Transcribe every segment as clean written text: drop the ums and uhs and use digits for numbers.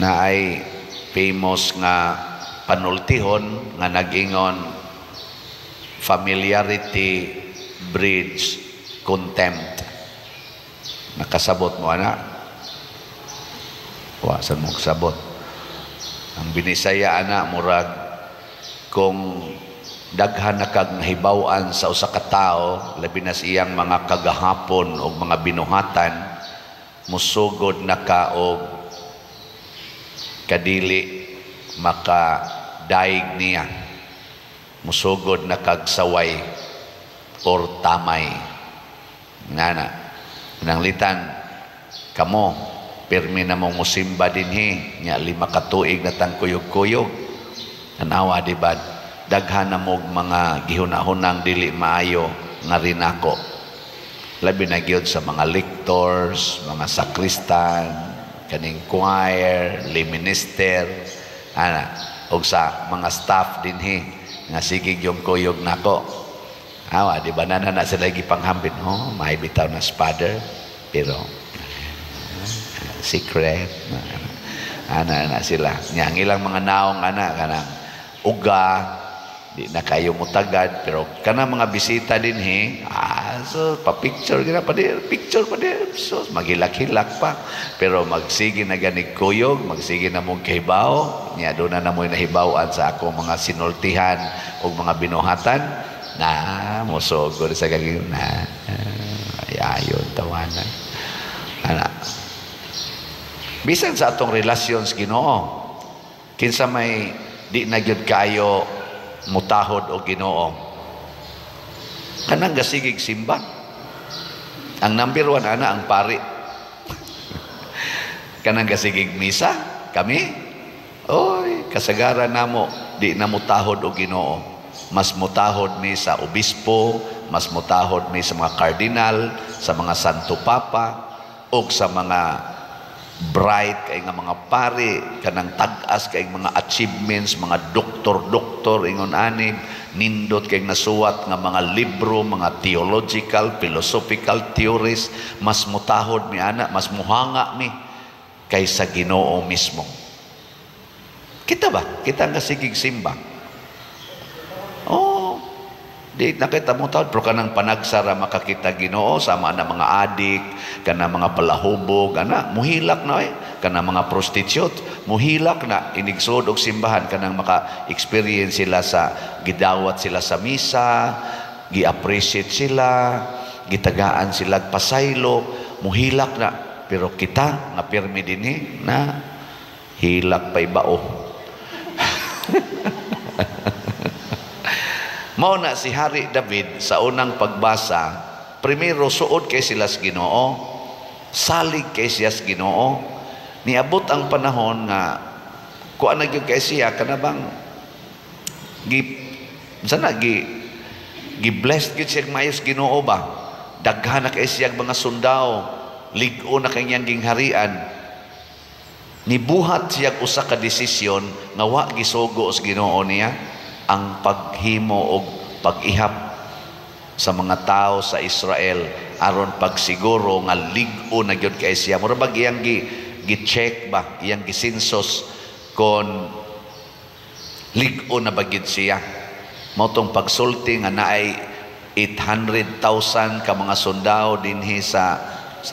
Na ay famous nga panultihon nga nag-ingon, "Familiarity breeds contempt." Nakasabot mo ana? Wa sa mo kasabot. Ang Binisaya ana, murag kung daghan na kag nahibaw-an sa usa ka tawo, labi na sa iyang mga kagahapon o mga binuhatan, musugod na ka og kadili makadaig niya, musugod na kag saway or tamay ngana. Nanglitan kamo, pirmi na mong musimba dinhi nya, 5 ka tuig na tang kuyog-kuyog. Tanawa, di ba, daghan na mog mga gihuna-hunang dili maayo nga rinako, labi na gyud sa mga lectors, mga sakristan, kaning choir, lay minister ana, ug sa mga staff dinhi nga sige yung kuyog nako. Awa, di ba, na na sila gipanghambin, "Oh, may bitaw na father, pero secret." Ana na sila nya, ang ilang mga naong ana, kanang uga di na kayo mutagad, pero kana mga bisita dinhi, so pa-picture gina pa di, picture pa di, so maghilak-hilak pa. Pero magsige na ganig kuyog, magsige na mong kahibaw nya, doon na namoy nahibaw-an sa akong mga sinultihan o mga binuhatan na mosugod sa gagawin na ay ayon tawanan ana. Bisan sa atong relasyon sa Ginoo, kinsa may di na gyud kayo mutahod og Ginoo? Kanang gasigig simba. Ang number one ana, ang pari. Kanang gasigig misa kami, oy, kasagaran namo di na mutahod og Ginoo. Mas mutahod mi sa obispo, mas mutahod mi sa mga kardinal, sa mga santo papa og sa mga bright kay nga mga pari, kanang tag-as kay mga achievements, mga doktor-doktor, ingon ani, nindot kay nasuwat nga mga libro, mga theological, philosophical theories. Mas mutahod mi ana, mas muhanga mi kaysa Ginoo mismo. Kita ba? Kita nga sigig simba. Oh, di na kita mo tawad, pero kanang panagsara makakita Ginoo, sama na mga adik, kanang mga palahubog ana, muhilak na eh. Kanang mga prostitute, muhilak na inigsud og simbahan, kanang maka-experience sila sa gidawat sila sa misa, gi-appreciate sila, gitagaan sila pasaylo, muhilak na. Pero kita nga pirmi dinhi na hilak pa'y bao. Mao na si Hari David sa unang pagbasa, primero suod kay sila sa Ginoo, salig kay siya sa Ginoo. Niabot ang panahon nga kuan na gyud kay siya, kana bang gi sana gi gi blessed gyud siya maayos Ginoo ba. Daghan na kay siya mga sundao, lig-o na kay niyang gingharian. Nibuhat siya usa ka desisyon nga wa gisugo sa Ginoo niya, ang paghimo og pag-ihap sa mga tao sa Israel aron pagsiguro nga lig-o na gyud kay siya. Mura bag iyang gi gi-check ba, iyang gi-census kon lig-o na ba gyud siya. Mao tong pagsulti nga naay 800,000 ka mga sundao dinhi sa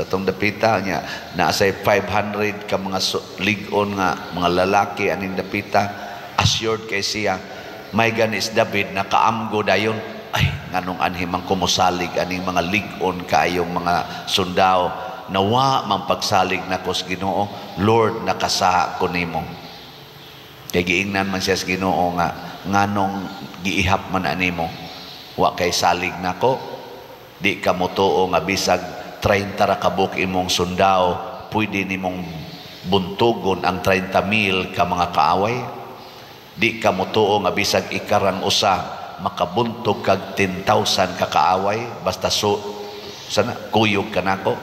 tong dapita niya, naa say 500 ka mga lig-on nga mga lalaki aning dapita. Assured kay siya. May ganis David nakaamgo dayon, "Ay, nganong anhi man kumusalig aning mga lig-on kaayong mga sundao? Nawa man pagsalig nako sa Ginoo. Lord, nakasaha ko nimo." Kay giingnan man siya sa Ginoo nga, "Nganong giihap man animo? Wa kay salig nako? Di ka motuo nga bisag 30 ra kabuk imong sundao, pwede nimong buntugon ang 30 mil ka mga kaaway? Di ka motuo nga bisag ikarang usa, makabuntog kag 10,000 ka kaaway, basta so sana kuyog ka nako?"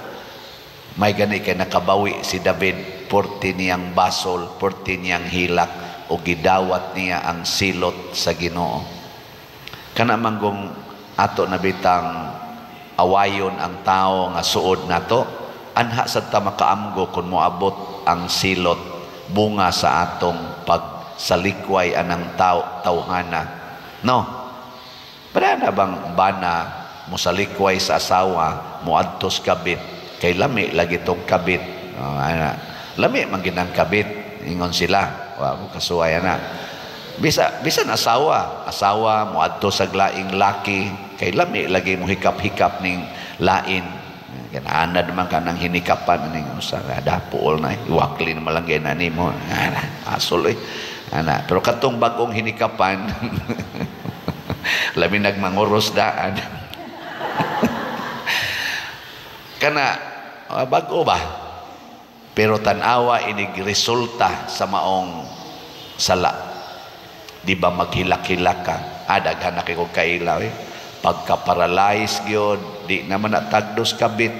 May gani kay nakabawi si David, porti niyang basol, porti niyang hilak, o gidawat niya ang silot sa Ginoo. Kana manggong ato na bitang awayon ang tao nga suod nato, anha sad ta makaamgo kung moabot ang silot. Bunga sa atong pagsalikway anang tao tawhana, no? Para na bang bana mosalikway sa asawa, moadto sa kabit kay lami lagi tong kabit? Oh, ana. Lami man ginang kabit, ingon sila. Wa ko kasuway ana. Bisa bisan asawa, asawa moadto sa laing laki kay lami lagi mo hikap-hikap ning lain. Kananad man kanang hinikapan ning usa dapuol na iwakli na malangay na nimo. Ana, asol eh. Ana, pero katong bagong hinikapan labi nagmanguros daan. Kana bago ba? Pero tan-awa inig resulta sa maong sala. Di ba maghilak-hilak ka? Ah, daghan na kay kog kaila eh. Pagka-paralyze gyud, di naman na tagdos kabit.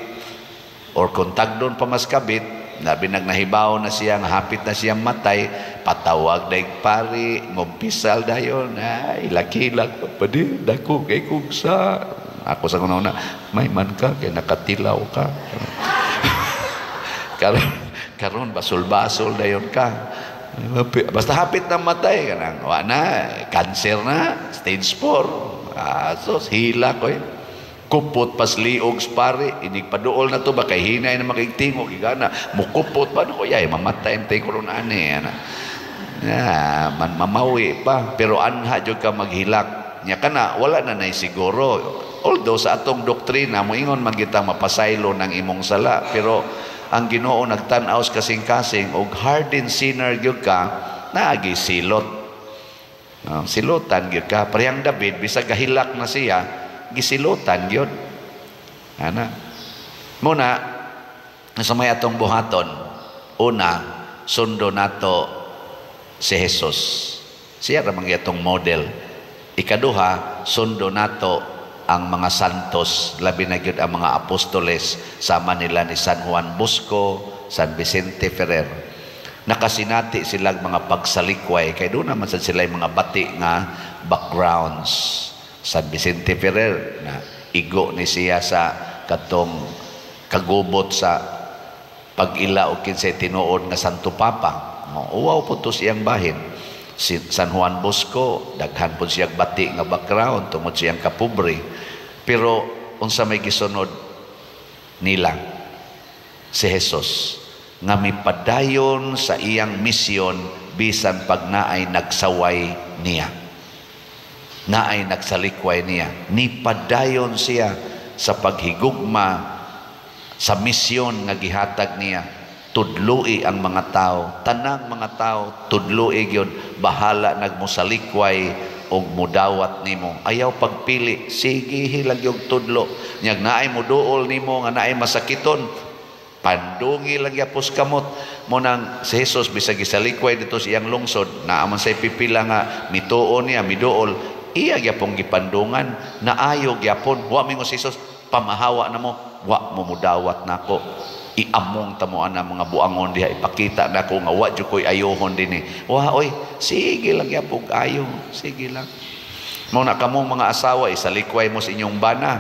Or kung tagdon pa mas kabit, labi nagnahibaw na siya, nga hapit na siyang matay, patawag daig pari, ngumpisal dayon, ay, hilak-hilak pa di, dako kay kugsa. Ako sa kuna, may man ka, kay nakatilaw ka. Karon, karon basol-basol dayon ka. Basta hapit na matay kanang wa na, cancer na, stage 4. Ah, so hila ko eh. Kupot pas liog sa pare, inig paduol na to ba kay hinay na makigtingog igana, mukupot pa no yay mamatay ang ko ron ani ana. Ya, man mamawi pa, pero anha jud ka maghilak. Nya kana wala na nay siguro. Although sa atong doktrina moingon man kita mapasaylo ng imong sala, pero ang Ginoo nagtan-aw sa kasing-kasing og hardened sinner gyud ka, naagi silot. Silotan gyud ka. Parehang David, bisag gahilak na siya, gisilotan gyud. Ana. Muna sa may atong buhaton, una, sundo nato si Jesus. Siya ra man atong model. Ikaduha, sundo nato ang mga santos, labi na gyud ang mga apostoles, sama nila ni San Juan Bosco, San Vicente Ferrer. Nakasinati silang mga pagsalikway kay doon naman sad sila mga bati nga backgrounds. San Vicente Ferrer na igo ni siya sa katong kagubot sa pag-ila o kinsay tinuod nga Santo Papa. No, uwaw po to siyang bahin. Si San Juan Bosco, daghan po siyang bati nga background tungod siyang kapobre. Pero unsa may gisunod nila? Si Jesus nga mipadayon sa iyang misyon bisan pag naay nagsaway niya. Naay nagsalikway niya. Nipadayon siya sa paghigugma sa misyon nga gihatag niya. Tudloi ang mga tao, tanang mga tao tudloi gyud, bahala nagmusalikway og mudawat nimo. Ayaw pagpili, sige hilag yung tudlo. Nyag naay muduol nimo nga naay masakiton, pandungi lang yapos kamot. Mo nang si Jesus bisag gisalikway dito sa iyang lungsod, naa man say pipila nga mituo niya, miduol, iya gyapong gipandungan, naayo gyapon. Wa mingon si Jesus, pamahawa na mo, wa mo mudawat nako. Iamong tamo ana mga buangon diha, ipakita nako nga wa jud koy ayohon dinhi. Wa oy, sige lang gyapon ayo, sige lang. Mao na kamong mga asawa, isalikway mo sa inyong bana.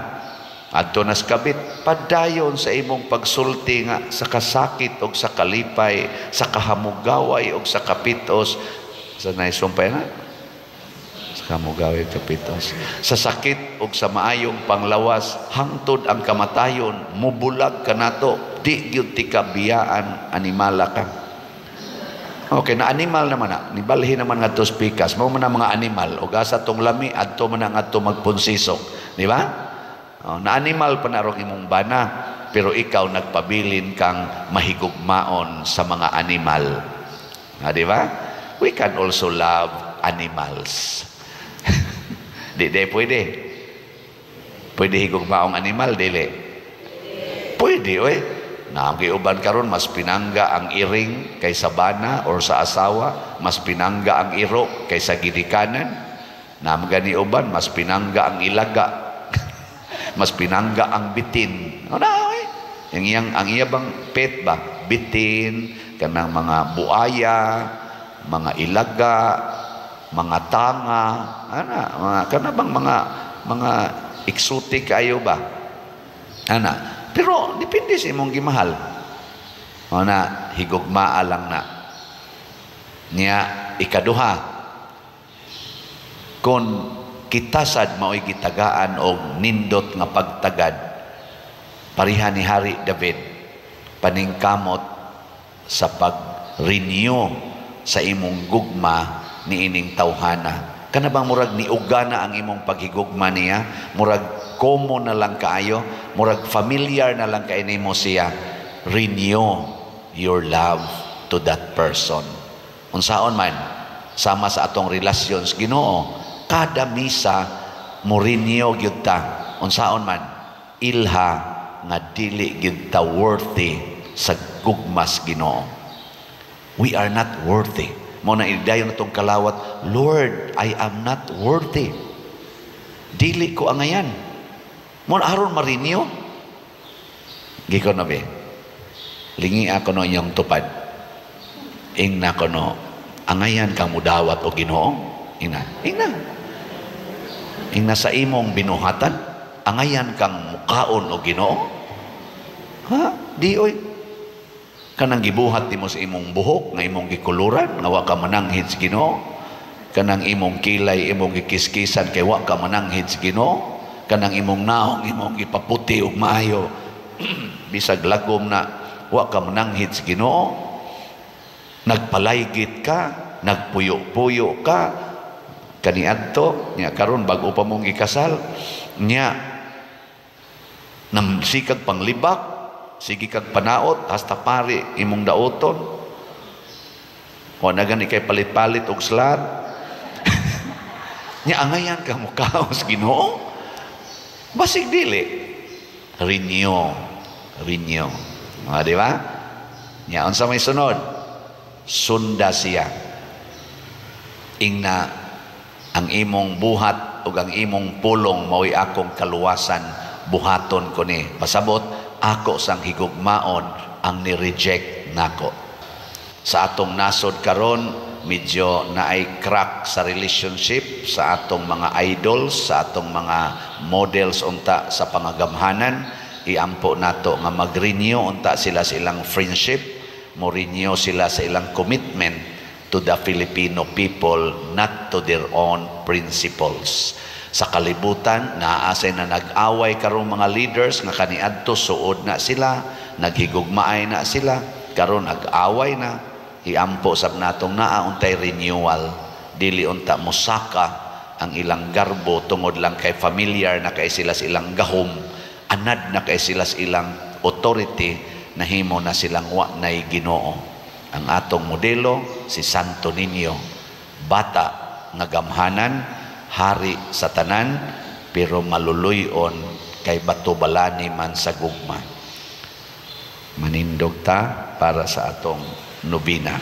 Adto nas kabit, padayon sa imong pagsulti nga sa kasakit og sa kalipay, sa kahamugaway og sa kapitos. Sa naisumpay na? Sa kamugaway kapitos. Sa sakit og sa maayong panglawas, hangtod ang kamatayon, mubulag ka nato, di gyud ti kabiyaan, animala ka. Okay, na animal naman na, nibalhin naman ngadto sa pikas, mao man ang mga animal, og asa tong lami, adto man ang adto magpunsisok, di ba? Oh, na animal pa na rong imong bana, pero ikaw nagpabilin kang mahigugmaon sa mga animal. Ah, di ba? We can also love animals. Di, di pwede. Pwede higugmaong animal, dili. Pwede, oy. Naang uban karon mas pinangga ang iring kaysa bana or sa asawa, mas pinangga ang iro kaysa gidikanan. Naam gani uban mas pinangga ang ilaga. Mas pinangga ang bitin. O na, oy. Ang iyang ang iya bang pet ba? Bitin, kanang mga buaya, mga ilaga, mga tanga, ana, mga kana bang mga exotic ayo ba? Ana. Pero depende sa imong gimahal. O na, higugmaa lang na. Nya ikaduha, kung kita sad mao'y gitagaan og nindot nga pagtagad pareha ni Hari David, paningkamot sa pag-renew sa imong gugma niining tawhana. Kana bang murag niuga na ang imong paghigugma niya, murag common na lang kaayo, murag familiar na lang kay nimo siya, renew your love to that person. Unsaon man, sama sa atong relasyon sa Ginoo, kada misa mo renew gyud ta. Unsaon man, ilha nga dili gyud ta worthy sa gugmas Ginoo. We are not worthy. Mao na idayon atong kalawat, "Lord, I am not worthy." Dili ko angayan. Mao na aron ma-renew. Giko na be. Lingi ako no inyong tupad. Ingna ko no, angayan kang mudawat o Ginoo. Ingna, ingna. Ingna sa imong binuhatan, angayan kang mukaon o Ginoo. Ha? Di oy. Kanang gibuhat nimo sa imong buhok nga imong gikuluran nga wa ka mananghid sa Ginoo. Kanang imong kilay imong gikiskisan kay wa ka mananghid sa Ginoo. Kanang imong naong imong gipaputi og maayo bisag lagom na, wa ka mananghid sa Ginoo. Nagpalaygit ka, nagpuyo-puyo ka kaniadto nya, karon bag-o pa mong gikasal nya, namsikag panglibak, sige kag panaot hasta pari imong daoton, wa na gani kay palit-palit og slat nya, angayan ka mukaon sa Ginoo? Basig dili. Renew, renew. Ah, di ba? Nya unsa may sunod? Sunda siya. Ingna, "Ang imong buhat ug ang imong pulong mao'y akong kaluwasan, buhaton ko ni." Pasabot, ako sang higugmaon ang ni-reject nako. Sa atong nasod karon, medyo naay crack sa relationship sa atong mga idols, sa atong mga models unta sa pangagamhanan. Iampo nato nga mag-renew unta sila sa ilang friendship, mo renew sila sa ilang commitment to the Filipino people, not to their own principles. Sa kalibutan, naasay na nag-away karong mga leaders nga kaniadto suod na sila, naghigugmaay na sila, karon nag-away na. Iampo sab natong naa untay renewal, dili unta mosaka ang ilang garbo tungod lang kay familiar na kay sila sa ilang gahom, anad na kay sila sa ilang authority, nahimo na silang wa nay Ginoo. Ang atong modelo si Santo Niño, bata nga gamhanan, hari sa tanan, pero maluluyon kay bato balani man sa gugma. Manindog ta para sa atong nobina.